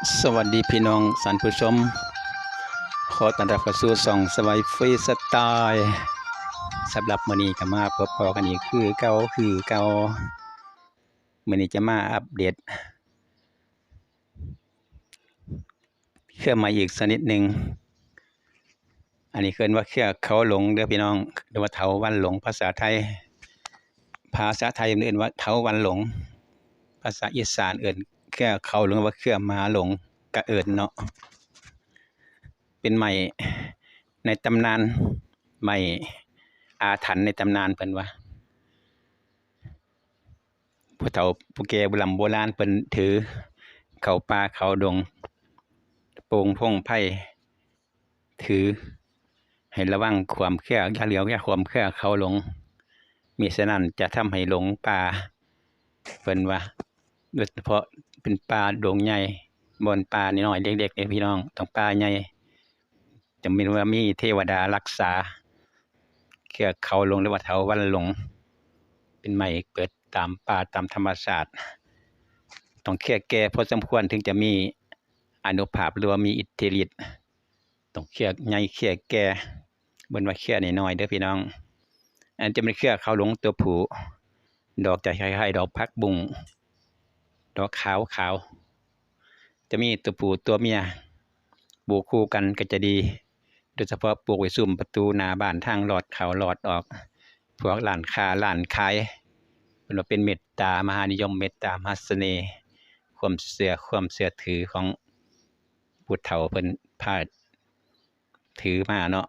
ສະຫວັດດີພີ່ນ້ອງທ່ານຜູ້ຊົມ, ຂໍຕ້ອນຮັບເຂົ້າສູ່ຊ່ອງສະຫວາຍຟຣີສະຕາຍ. ສຳລັບມື້ນີ້ກໍມາພົບພໍ້ກັນອີກຄືເກົ່າ ຄືເກົ່າ. ມື້ນີ້ຈະມາອັບເດດເຄືອໃໝ່ອີກຊະນິດໜຶ່ງ. ອັນນີ້ເອີ້ນວ່າເຄືອເຂົາຫຼົງເດີພີ່ນ້ອງ ຫຼືວ່າເຖົາວັນຫຼົງພາສາໄທ. ພາສາໄທເອີ້ນວ່າເຖົາວັນຫຼົງ, ພາສາອີສານເອີ້ນເຄືອເຂົາຫຼົງ ຫຼືວ່າເຄືອໝາຫຼົງກະເອີ້ນເນາະ. ເປັນໄມ້ໃນຕຳນານ, ໄມ້ອາຖັນໃນຕຳນານເພິ່ນວ່າ. ຜູ້ເຖົ້າຜູ້ແກ່ບູລຳໂບລານເພິ່ນຖືເຂົ້າປ່າເຂົ້າດົງ ໂປ່ງພົງໄພ ຖືໃຫ້ລະວັງຄວາມເຄືອ ຢ່າຫຼຽວຢ່າຄວາມເຄືອເຂົາຫຼົງ, ມິສະນັ້ນຈະທຳໃຫ້ຫຼົງປ່າ ເພິ່ນວ່າ. ໂດຍສະເພາະເປັນປ່າດົງໃຫຍ່ ບໍ່ແມ່ນປ່ານ້ອຍໆເລັກໆເດ້ພີ່ນ້ອງ, ຕ້ອງປ່າໃຫຍ່. ຈະແມ່ນວ່າມີເທວະດາຮັກສາເຄືອເຂົາຫຼົງ ຫຼືວ່າເຖົ້າວັນຫຼົງ, ເປັນໄມ້ເກີດຕາມປ່າຕາມທຳມະຊາດ. ຕ້ອງເຄືອແກ່ພໍສົມຄວນ ເຖິງຈະມີອານຸພາບ ຫຼືວ່າມີອິດທິລິດ. ຕ້ອງເຄືອໃຫຍ່ເຄືອແກ່, ບໍ່ແມ່ນວ່າເຄືອນ້ອຍໆເດີພີ່ນ້ອງ. ອັນຈະເປັນເຄືອເຂົາຫຼົງຕົວຜູ້, ດອກຈະຄ້າຍໆດອກຜັກບຸ້ງ, ດອກຂາວໆ. ຈະມີຕົວຜູ້ຕົວເມຍ ປູກຄູ່ກັນກໍຈະດີ, ໂດຍສະເພາະປູກໄວ້ຊຸມປະຕູໜ້າບ້ານ, ທາງລອດເຂົ້າລອດອອກ, ພວກຮ້ານຄ້າຮ້ານຂາຍ. ເພິ່ນວ່າເປັນເມດຕາມະຫານິຍົມ, ເມດຕາມະຫາສະເໜ່, ຄວາມເຊື່ອ ຄວາມເຊື່ອຖືຂອງຜູ້ເຖົ້າເພິ່ນພາຖືມາເນາະ,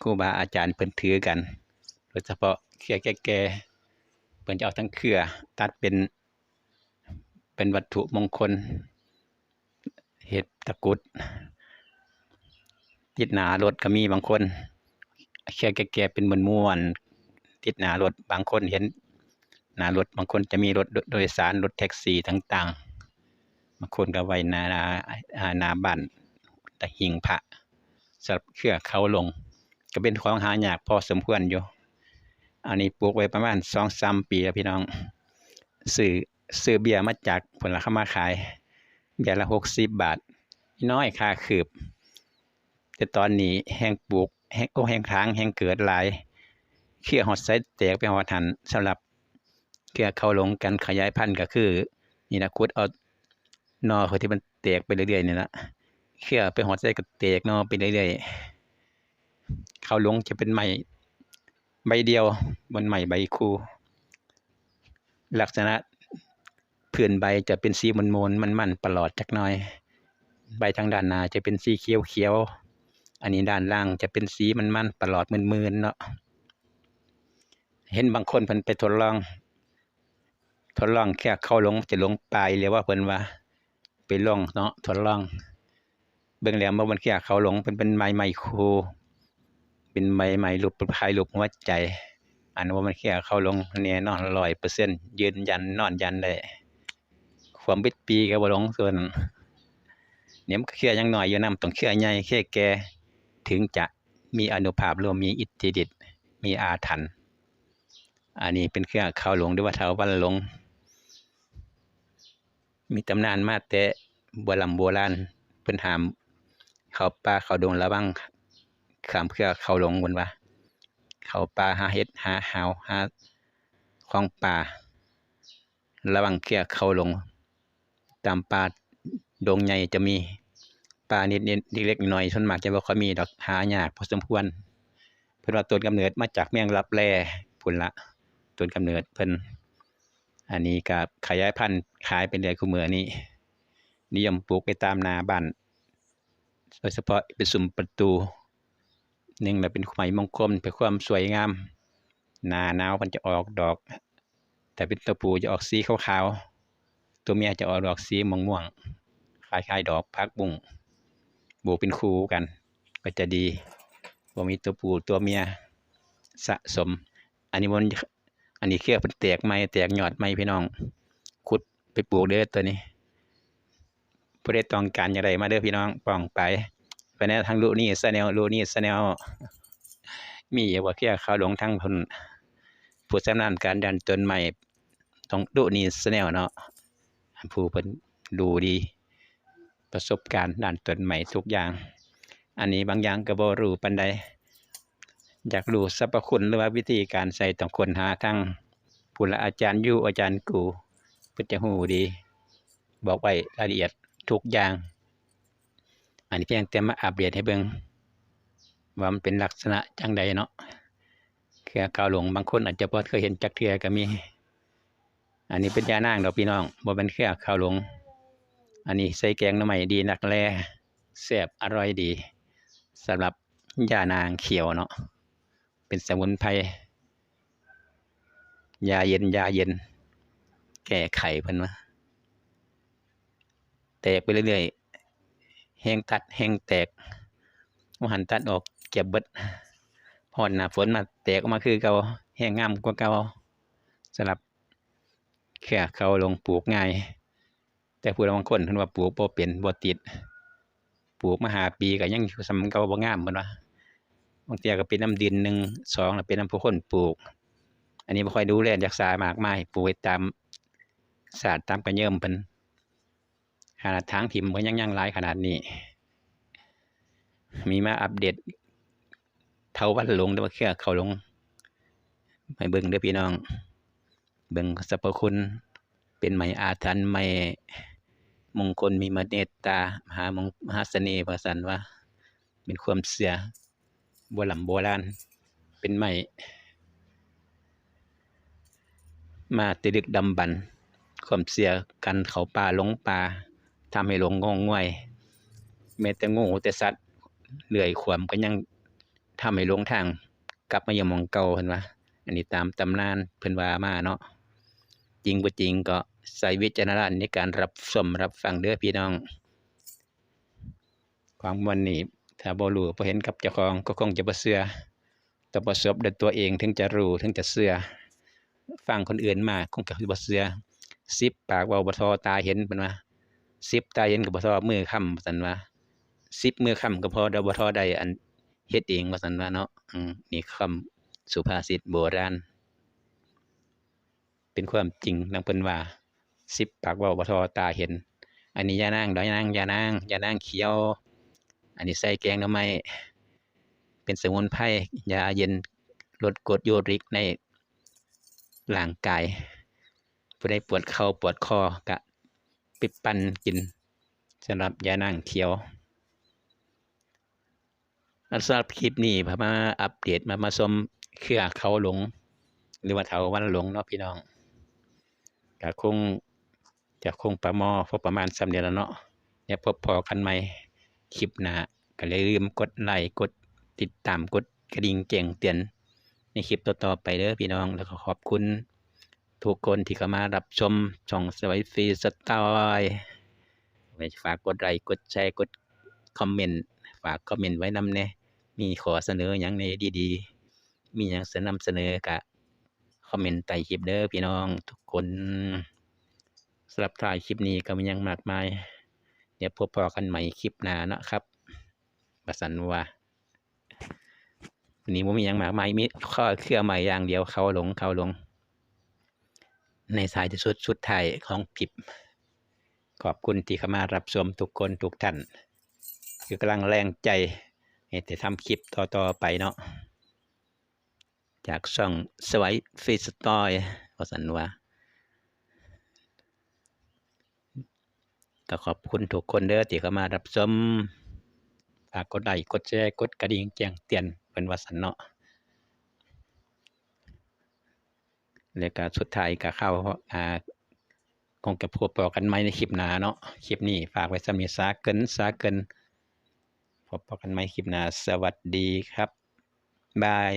ຄູບາອາຈານເພິ່ນຖືກັນ. ໂດຍສະເພາະເຄືອແກ່ໆ ເພິ່ນຈະເອົາທັງເຄືອຕັດເປັນ ເປັນວັດຖຸມົງຄົນ, ເຮັດຕະກຸດ ຕິດໜ້າລົດກໍມີບາງຄົນ, ເຄືອແກ່ໆເປັນມ້ວນໆ ຕິດໜ້າລົດ. ບາງຄົນເຫັນໜ້າລົດ, ບາງຄົນຈະມີລົດໂດຍສານ, ລົດແທັກຊີຕ່າງໆ, ບາງຄົນກໍໄວ້ໜ້າ ໜ້າ ອາ ໜ້າບ້ານ ແລະ ຫິ້ງພະ. ສຳລັບເຄືອເຂົາຫຼົງ ກໍເປັນຂອງຫາຍາກພໍສົມຄວນຢູ່. ອັນນີ້ປູກໄວ້ປະມານສອງສາມປີແລ້ວພີ່ນ້ອງ, ຊື້ ຊື້ເບ້ຍມາຈາກພຸ້ນລະ ເຂົາມາຂາຍເບ້ຍລະຫົກສິບບາດ, ນ້ອຍຄ່າຄືບ. ແຕ່ຕອນນີ້ແຮ່ງປູກ ແຮ່ງ ໂອ້ ແຮ່ງຖາງ ແຮ່ງເກີດຫຼາຍ, ເຄືອຮອດໃສແຕກໄປຮອດຫັ້ນ. ສຳລັບເຄືອເຂົາຫຼົງ ການຂະຫຍາຍພັນກໍຄືນີ້ລະ, ຂຸດເອົາໜໍ່ເຂົາທີ່ມັນແຕກໄປເລື້ອຍໆນີ້ລະ, ເຄືອໄປຮອດໃສກໍແຕກໜໍ່ໄປເລື້ອຍໆ. ເຂົາຫຼົງຈະເປັນໄມ້ໃບດຽວ, ບໍ່ແມ່ນໄມ້ໃບຄູ່. ລັກສະນະພື້ນໃບຈະເປັນສີໝູນໆ ມັນໆປະຫຼອດຈັກໜ້ອຍ, ໃບທາງດ້ານໜ້າຈະເປັນສີຂຽວໆ, ອັນນີ້ດ້ານລ່າງຈະເປັນສີມັນໆປະຫຼອດມື່ນໆເນາະ. ເຫັນບາງຄົນເພິ່ນໄປທົດລອງ ທົດລອງເຄືອເຂົາຫຼົງ ຈະຫຼົງປ່າອີ່ຫຼີວ່າ ເພິ່ນວ່າ ໄປລອງເນາະ ທົດລອງເບິ່ງແລ້ວ ບໍ່ແມ່ນເຄືອເຂົາຫຼົງ, ເພິ່ນເປັນໄມ້ ໄມ້ຄູ່ ເປັນໄມ້ ໄມ້ຮູບ ຄ້າຍຮູບຫົວໃຈ. ອັນບໍ່ແມ່ນເຄືອເຂົາຫຼົງແນ່ນອນຮ້ອຍເປີເຊັນ ຢືນຢັນນອນຢັນໄດ້ ຄວາມເປັນປີກໍບໍ່ຫຼົງ. ສ່ວນນີ້ມັນກໍເຄືອຍັງນ້ອຍຢູ່ນຳ, ຕ້ອງເຄືອໃຫຍ່ເຄືອແກ່ ເຖິງຈະມີອານຸພາບ ຫຼືວ່າມີອິດທິລິດ ມີອາຖັນ. ອັນນີ້ເປັນເຄືອເຂົາຫຼົງ ຫຼືວ່າທ້າວວັນຫຼົງ. ມີຕຳນານມາແຕ່ໂບລຳໂບລານ, ເພິ່ນຫ້າມເຂົ້າປ່າເຂົ້າດົງ ລະວັງຂ້າມເຄືອເຂົາຫຼົງ ເພິ່ນວ່າ ເຂົ້າປ່າຫາເຫັດ ຫາຫາວ ຫາຂອງປ່າ ລະວັງເຄືອເຂົາຫຼົງ. ຕາມປ່າດົງໃຫຍ່ຈະມີ, ປ່ານິດໆ ເລັກໆ ນ້ອຍໆ ສ່ວນມາກຈະບໍ່ຄ່ອຍມີດອກ, ຫາຍາກພໍສົມຄວນ. ເພິ່ນວ່າຕົ້ນກຳເນີດມາຈາກເມືອງລັບແລພຸ້ນລະ, ຕົ້ນກຳເນີດເພິ່ນ. ອັນນີ້ກໍຂະຫຍາຍພັນຂາຍໄປເລື້ອຍ, ຄູ່ມື້ນີ້ນິຍົມປູກໄວ້ຕາມໜ້າບ້ານ ໂດຍສະເພາະເປັນຊຸມປະຕູ. ໜຶ່ງລະເປັນໄມ້ມົງຄົນເພື່ອຄວາມສວຍງາມ, ໜ້າໜາວມັນຈະອອກດອກ, ຖ້າເປັນຕົວຜູ້ຈະອອກສີຂາວໆ, ຕົວເມຍຈະອອກດອກສີມ່ວງໆ ຄ້າຍໆດອກຜັກບຸ້ງ, ປູກເປັນຄູ່ກັນກໍຈະດີ, ບໍ່ມີຕົວຜູ້ຕົວເມຍສະສົມ. ອັນນີ້ມັນ ອັນນີ້ເຄືອເພິ່ນແຕກໃໝ່ ແຕກຍອດໃໝ່ພີ່ນ້ອງ, ຂຸດໄປປູກເດີຕົວນີ້. ຜູ້ໃດຕ້ອງການຢາກໄດ້ມາເດີພີ່ນ້ອງ ປ້ອງໄປ ໄປແນວທາງລຸນີແຊນແນວ ລຸນີແຊນແນວ ມີຢູ່ບໍ່ ເຄືອເຂົາຫຼົງທາງພຸ້ນ? ຜູ້ຊຳນານການດ້ານຕົ້ນໄມ້ ຕ້ອງລຸນີແຊນແນວເນາະ, ຜູ້ເພິ່ນຮູ້ດີ. ປະສົບການດ້ານຕົ້ນໄມ້ທຸກຢ່າງ. ອັນນີ້ບາງຢ່າງກໍບໍ່ຮູ້ປານໃດ, ຢາກຮູ້ສັບພະຄຸນ ຫຼືວ່າວິທີການໃຊ້ ຕ້ອງຄົ້ນຫາທາງ ຜູ້ລະອາຈານຢູ່ ອາຈານກູ ເພິ່ນຈະຮູ້ດີ ບອກໄວ້ລາຍລະອຽດທຸກຢ່າງ. ອັນນີ້ພຽງແຕ່ມາອັບເດດໃຫ້ເບິ່ງວ່າມັນເປັນລັກສະນະຈັ່ງໃດເນາະ. ເຄືອເຂົາຫຼົງ ບາງຄົນອາດຈະບໍ່ເຄີຍເຫັນຈັກເທື່ອກໍມີ. ອັນນີ້ເປັນຢານາງດອກພີ່ນ້ອງ, ບໍ່ແມ່ນເຄືອເຂົາຫຼົງ. ອັນນີ້ໃສ່ແກງໜໍ່ໄມ້ດີນັກແລ, ແຊບອະຮ່ອຍດີ ສຳລັບຢານາງຂຽວເນາະ. ເປັນສະໝຸນໄພ ຢາເຢັນ ຢາເຢັນ ແກ້ໄຂເພິ່ນວ່າ. ແຕກໄປເລື້ອຍໆ ແຮງຕັດແຮງແຕກ, ວ່າຫັ້ນຕັດອອກເກືອບເບິດ, ຮອດໜ້າຝົນມາແຕກອອກມາຄືເກົ່າ, ແຮງງາມກວ່າເກົ່າ. ສຳລັບເຄືອເຂົາຫຼົງ ປູກງ່າຍ. ແຕ່ຜູ້ລາງຄົນເພິ່ນວ່າປູກບໍ່ເປັນ ບໍ່ຕິດ, ປູກມາຫ້າປີກໍຍັງຢູ່ສ່ຳເກົ່າ ບໍ່ງາມເພິ່ນວ່າ. ບາງເທື່ອກໍເປັນນຳດິນ ໜຶ່ງ ສອງ ແລ້ວເປັນນຳຜູ້ຄົນປູກ. ອັນນີ້ບໍ່ຄ່ອຍດູແລຮັກສາມາກມາຍ, ປູກໄວ້ຕາມສາດຕາມກະເຍິມເພິ່ນ. ຂະໜາດຖາງຖິ້ມກໍຍັງ ຍັງຫຼາຍຂະໜາດນີ້. ມີມາອັບເດດເຖົາວັນຫຼົງ ຫຼືວ່າເຄືອເຂົາຫຼົງ ໃຫ້ເບິ່ງເດີພີ່ນ້ອງ. ເບິ່ງສັບພະຄຸນ, ເປັນໄມ້ອາຖັນ, ໄມ້ມົງຄົນ, ມີມະເນດຕາ, ມະຫາມົງ ມະຫາສະເໜ່ ວ່າຊັ້ນວ່າ, ເປັນຄວາມເຊື່ອໂບລຳໂບລານ, ເປັນໄມ້ມາແຕ່ດຶກດຳບັນ, ຄວາມເຊື່ອກັນເຂົ້າປ່າຫຼົງປ່າ, ທຳໃຫ້ຫຼົງງົ້ງງວຍ, ແມ້ແຕ່ງູແຕ່ສັດເລື່ອຍຂວ້ຳກໍຍັງ ທຳໃຫ້ຫຼົງທາງກັບມາຢູ່ໝ່ອງເກົ່າເພິ່ນວ່າ. ອັນນີ້ຕາມຕຳນານເພິ່ນວ່າມາເນາະ, ຈິງບໍ່ຈິງກໍໃຊ້ວິຈາລະນະຍານໃນການຮັບຊົມຮັບຟັງເດີພີ່ນ້ອງ. ຄວາມມ່ວນນີ້ ຖ້າບໍ່ຮູ້ບໍ່ເຫັນກັບເຈົ້າຂອງກໍຄົງຈະບໍ່ເຊື່ອ, ຕ້ອງປະສົບດ້ວຍຕົວເອງເຖິງຈະຮູ້ເຖິງຈະເຊື່ອ. ຟັງຄົນອື່ນມາຄົງຈະບໍ່ເຊື່ອ. ສິບປາກເວົ້າບໍ່ທໍ່ຕາເຫັນເພິ່ນວ່າ, ສິບຕາເຫັນກໍບໍ່ທໍ່ມືຄຳວ່າຊັ້ນວ່າ, ສິບມືຄຳກໍພໍ ບໍ່ທໍ່ໄດ້ອັນ ເຮັດເອງວ່າຊັ້ນວ່າເນາະ. ອືມ ນີ້ຄຳສຸພາສິດໂບລານ ເປັນຄວາມຈິງດັ່ງເພິ່ນວ່າ, ສິບປາກເວົ້າບໍ່ທໍ່ຕາເຫັນ. ອັນນີ້ຢານາງດອກ ຢານາງ ຢານາງ ຢານາງຂຽວ. ອັນນີ້ໃສ່ແກງໜໍ່ໄມ້ ເປັນສະໝຸນໄພ ຢາເຢັນ ລົດກົດຢູຣິກໃນຮ່າງກາຍ. ຜູ້ໃດປວດເຂົ່າປວດຄໍກະໄປປັ່ນກິນ ສຳລັບຢານາງຂຽວ. ສຳລັບຄລິບນີ້ ພາມາອັບເດດ ມາ ມາຊົມເຄືອເຂົາຫຼົງ ຫຼືວ່າເຖົາວັນຫຼົງເນາະພີ່ນ້ອງ. ກະຄົງ ຈະຄົງປະມໍ ພໍປະມານສ່ຳນີ້ລະເນາະ. ແລ້ວພົບພໍ້ກັນໃໝ່ຄລິບໜ້າ. ກະຢ່າລືມກົດໄລ ກົດຕິດຕາມ ກົດກະດິ່ງແຈ້ງເຕືອນໃນຄລິບຕໍ່ໆໄປເດີພີ່ນ້ອງ. ແລ້ວກໍຂອບຄຸນທຸກຄົນທີ່ເຂົ້າມາຮັບຊົມຊ່ອງສະໄວຟຣີສະຕາຍ. ຝາກກົດໄລ ກົດແຊ ກົດຄອມເມັນ, ຝາກຄອມເມັນໄວ້ນຳແດ່. ມີຂໍ້ສະເໜີຫຍັງແດ່ດີໆ, ມີຫຍັງສະນຳສະເໜີກະຄອມເມັນໃຕ້ຄລິບເດີພີ່ນ້ອງທຸກຄົນ. ສຳລັບທ້າຍຄລິບນີ້ກໍມີຫຍັງມາກມາຍ, ດຽວພົບພໍ້ກັນໃໝ່ຄລິບໜ້າເນາະຄັບ ວ່າຊັ້ນວ່າ. ນີ້ບໍ່ມີຫຍັງມາກມາຍ, ມີຂໍ້ເຄືອໃໝ່ຢ່າງດຽວ, ເຂົາຫຼົງ ເຂົາຫຼົງ ໃນທ້າຍທີ່ສຸດ ສຸດທ້າຍຂອງຄລິບ. ຂອບຄຸນທີ່ເຂົ້າມາຮັບຊົມທຸກຄົນທຸກທ່ານ, ຄືກຳລັງແຮງໃຈໃຫ້ໄດ້ທຳຄລິບຕໍ່ໆໄປເນາະ. ຈາກຊ່ອງສະໄວຟຣີສະຕາຍ ວ່າຊັ້ນວ່າ. ກໍຂອບຄຸນທຸກຄົນເດີທີ່ເຂົ້າມາຮັບຊົມ. ຝາກກົດໄລ ກົດແຊ ກົດກະດິ່ງແຈ້ງເຕືອນ ເພິ່ນວ່າຊັ້ນເນາະ. ແລ້ວກໍສຸດທ້າຍກໍຂ່າວ ອ່າ ຄົງຈະພົບພໍ້ກັນໃໝ່ໃນຄລິບໜ້າເນາະ. ຄລິບນີ້ຝາກໄວ້ສ່ຳນີ້ ສາເກີນ ສາເກີນ. ພົບພໍ້ກັນໃໝ່ຄລິບໜ້າ. ສະຫວັດດີຄັບ. ບາຍ.